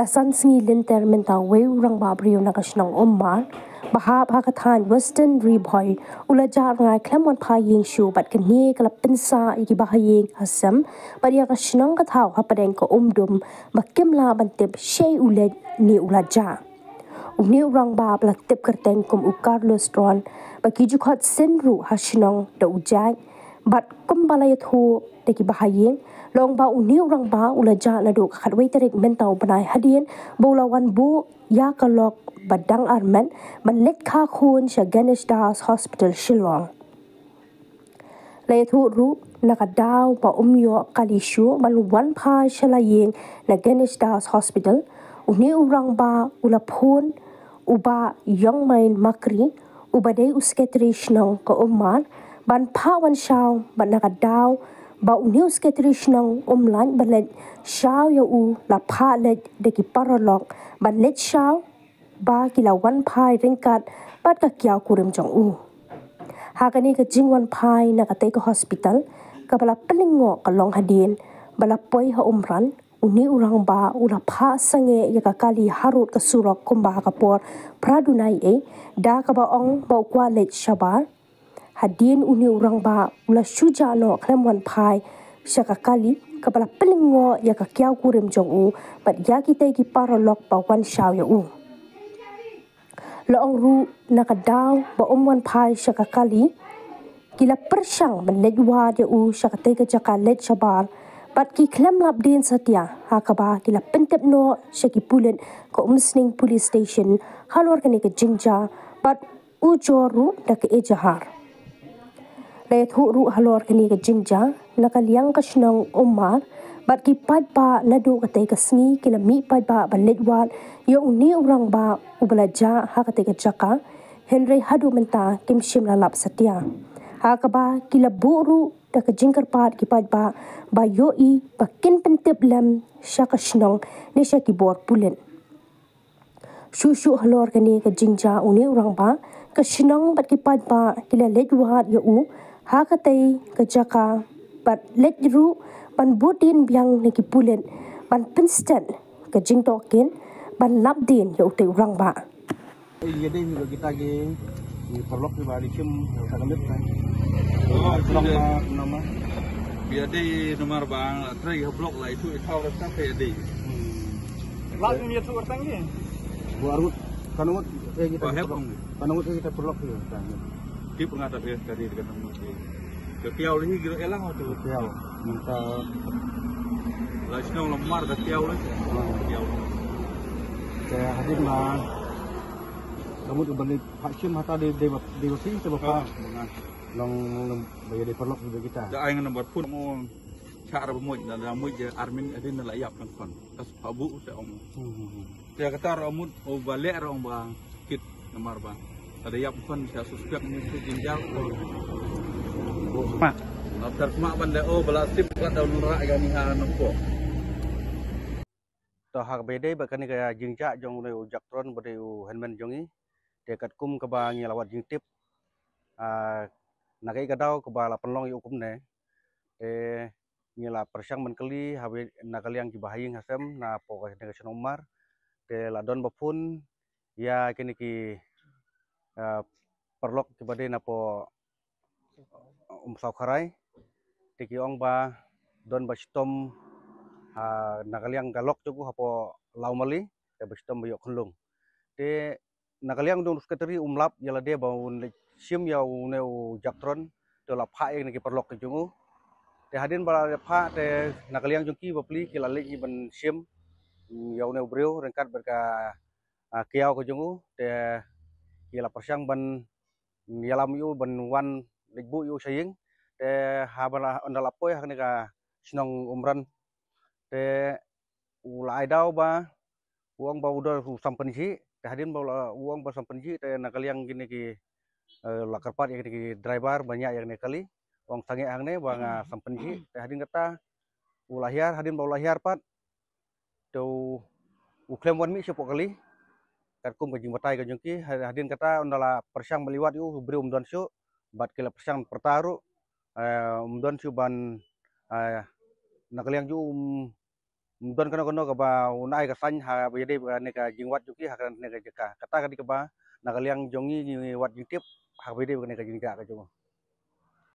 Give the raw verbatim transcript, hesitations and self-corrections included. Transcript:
San sngi lynter mynta, uwei u rangbah briew na ka shnong Umar ba hap ha ka thaiñ Western Ri Bhoi u la jah rngai khlem wan phai ïing shuh, bad kane ka la pynsah ïa ki bahaïing hasem bad ïa ka shnong ka thaw hapdeng ka Umdum ba kim lah ban tip shaei u leit ne u la jah. Une u rangbah ba la tip kyrteng kum u Carlos Tron, ba ki ju khot sien ruh ha shnong da u Jack, bad kumba la ïathuh da ki bahaïing, la ong ba une u rangbah u la jah naduh ka khatwei tarik mynta u bnai hadien ba u la wan buh ïa ka lok ba dang armet ban leit kha khun sha Ganesh Das Hospital Shillong. La ïathuh ruh na ka daw ba um ïoh kali shuh ban wan phai sha la ïing na Ganesh Das Hospital, une u rangbah u la phone u Bah Yongmain Makri, uba dei u sekretari shnong ka Umar, ban phah wan shaw, bad na ka daw ba une u sekretari shnong um lait ban leit shaw ïa u, la phah leit da ki paralok ban leit shaw ba ki la wan phai ryngkat bad ka kiaw kurim jong u. Ha kane ka jingwan phai na katei ka hospital kaba la pynlyngngoh ka long hadien ba la poi ha Umran, une u rangbah u la phah sangeh ïa ka kali harud ka surok kumba ha ka por phra duna eiei, da kaba ong ba u kwah leit shabar. Hadien une u rangbah u la shu jah noh khlem wan phai sha ka kali kaba la pynlyngngoh ïa ka kiaw kurim jong u bad ïa kitei ki paralok ba wan shaw ïa u. La ong ruh na ka daw ba um wan phai sha ka kali, ki la pyrshang ban leit wad ïa u sha katei ka jaka leit shabar, bad ki khlem lap dien satia, ha kaba ki la pyntip noh sha ki pulit ka Umsning Police Station halor kane ka jingjia bad ujor ruh da ka ejahar. La ïathuh ruh halor kane ka jingjia na ka liang ka shnong Umar bad ki paidbah, naduh katei ka sngi ki la mih paidbah ban leit wad ïa une u rangbah uba la jah ha katei ka jaka, hynrei haduh mynta kim shym la lap satia. Ha kaba ki la buh ruh da ka jingkyrpad ki paidbah ba ïohi ba kin pyntip lem sha ka shnong ne sha ki bor pulit. Shuh shuh halor kane ka jingjia une u rangbah, ka shnong bad ki paidbah ki la leit wad ïa u ha katei ka jaka bad leit ruh ban bud dien biang na ki pulit ban pynstet ka jingtohkit ban lap dien ïa utei u rangbah. Ïa dei hi kita ki, ki paralok kiba dei kim sa ka leit. Oh, paralok ba nama? Ïa dei namar ba trei ha blok la itu itau la sa ïa dei. Hmm. Lak ni tu orang ni. Buat arut, kan arut, eh, kita Ba hep paralok. Ong. Kan arut, eh, kita paralok ni. Tip nga ta pia sekali dekat nama. Ka kiaw lagi kira elang tu. Ka kiaw. Minta. La shnong lamar ka kiaw lagi. Hmm. Kiaw. Ka hadin ma. Kamu tu balik Pak Shim hata di, di, di, di, di, di, Ah, bang. Long, long, bagi di paralok di kita. Da ai ngan number phone mo. Chak ra ba muid, da, da muid je armin adin la ïap kan kon. Kas pabu te ong. Hmm, hmm, hmm. Te kata ra mut o ba leh ra ong ba kit namar ba. Ka da ïap kon sa suspek ni su jingjia. Ma. After sma ban leh o ba la sip ka da nra ga ni ha nangko. To ha kaba ïadei bad kane ka jingjia jong une u Jack Tron bad u hynmen jong ngi. Te katkum kaba ngi la wad jingtip, ah, na kaei ka daw kaba la pynlong ïa u kumne. Te ngi la pyrshang ban kylli ha ba na ka liang ki bahaïing hasem na poh kane ka shnong Umar. Te la don ba phone ïa kine ki, ah, paralok kiba dei na poh Umsawkharai. Te ki ong ba don ba shitom, ah, na ka liang ka lok jong u hapoh Lawmali, te ba shitom ba ïoh khunlung. Te na ka liang jong u sekretari um lap ïa lade ba un leit shim ïa une u Jack Tron, te la phah ïa kine ki paralok ki jong u. Te hadien ba la phah te na ka liang jong ki bapli ki la leit hi ban shim, mm, ïa une u briew ryngkat bad ka, ah, kiaw ka jong u, te ki la pyrshang ban ïalam ïa u ban wan leit buh ïa u sha ïing. Te haba la, ynda la poi ha kane ka shnong Umran. Te u la ai daw ba u ong ba u dei u sam pynjih. Te hadien ba u la, u ong ba sam pynjih te na ka liang kine ki, eh, la kyrpad ïa kine ki driver ba ñiah ïa kane ka kali. U ong sangeh hangne ba nga sam pynjih. Te hadien kata u la hiar, hadien ba u la hiar pat. Te u, u khlem wan mih sha poh kali. Katkum ka jingbatai ka jong ki, ha-, hadien kata ynda la pyrshang ban leit wad ïa u, u briew um don shuh, bad ki la pyrshang pyrta ruh, eh, um don shuh ban, eh, na ka liang jong u um, Ym don kano kano kaba un ai ka sain haba ïadei bad kane ka jingwad jong ki ha kane ka jaka. Kata ka dei kaba na ka liang jong ngi ngi wad jingtip haba ïadei bad kane ka jingjia ka jong u.